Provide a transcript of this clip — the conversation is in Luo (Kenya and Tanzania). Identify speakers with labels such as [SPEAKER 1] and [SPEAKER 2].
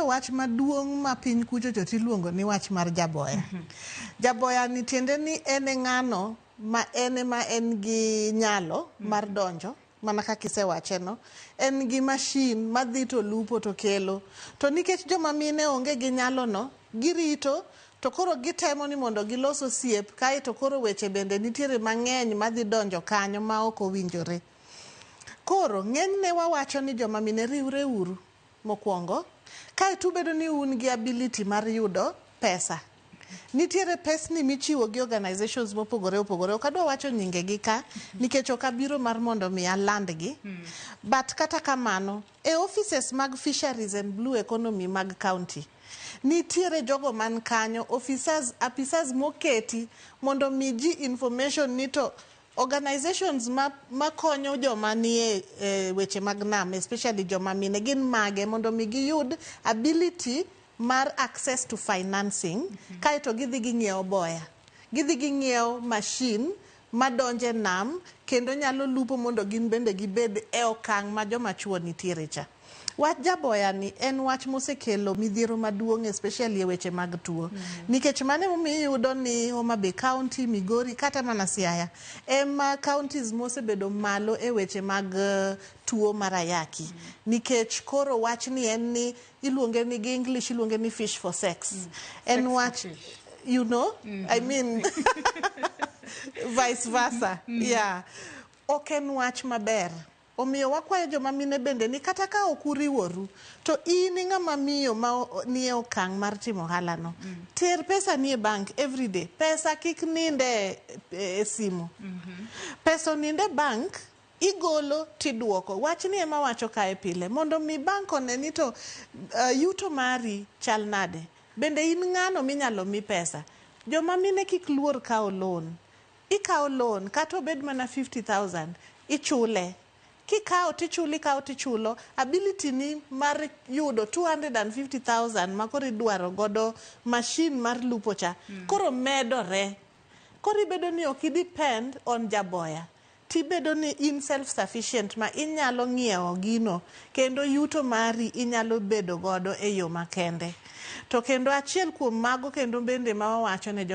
[SPEAKER 1] wach maduong' ma piny kucho cho tiluongo ni wach mar jaboya. Jaboya ni tiende ni en e ng'ano ma en ema en gi nyalo mar donjo mana kaka isewache no. En gi machine madhi to lupo to kelo. To nikech joma mine onge gi nyalo no, girito to koro gitemo ni mondo gilos osiep kaeto koro weche bende nitiere mang'eny madhi donjo kanyo ma ok owinjore. Koro ng'enyne wawacho ni joma mine riwre uru mokwongo kaeto ubedo ni un gi ability mar yudo pesa. Nitiere pesni michiwo gi organizations mopogore opogore. Ok adwa wacho nyinge gi ka nikech ok abiro mar mondo mi alandgi. But kata kamano, e offices mag fisheries and blue economy mag county, nitiere jogo man kanyo, officers, apisas moketi mondo mi ji information ni to organizations ma makonyo joma nie e weche mag nam, especially joma mine, gin mage mondo mi giyud ability mar access to financing. Kaeto gidhi ging'iewo boya, gidhi ging'iewo machine madonje nam kendo nyalo lupo mondo gin bende gibed e okang' ma joma chuo nitiere cha. Wach jaboya ni en wach mosekelo midhiero maduong', especially e weche mag tuo, nikech mano emomiyo iyudo ni Homa Bay County, Migori kata mana Siaya ema counties mosebedo malo e weche mag tuo mar ayaki, nikech koro wachni en ni iluonge ni gi English iluonge ni fish for sex. En
[SPEAKER 2] Sex for
[SPEAKER 1] wach
[SPEAKER 2] fish.
[SPEAKER 1] I mean, vice versa. Yeah. Ok en wach maber. Omiyo wakwayo joma mine bende ni kata ka ok uriworu, to in ng'ama miyo ma nie okang' mar timo ohala no. Ter pesa ni e bank every day. Pesa kik ninde e simu. Pesa oninde bank, igolo tiduoko. Wachni ema wacho kae pile. Mondo mi bank one ni to yuto mari chal nade. Bende in ng'ano minyalo mi pesa. Joma mine kik luor kawo loan. Ikawo loan kata obed mana 50,000 ichule. Kikawo tichulo, ikawo tichulo, ability ni mar yudo 250,000 ma koro idwaro godo machine mar lupo cha koro medore. Koro ibedo ni ok i depend on jaboya. Tibedo ni in self sufficient ma inyalo ng'iewo gino kendo yuto mari inyalo bedo godo e yo makende. To kendo achiel kuom mago kendo bende ma wawacho ne joma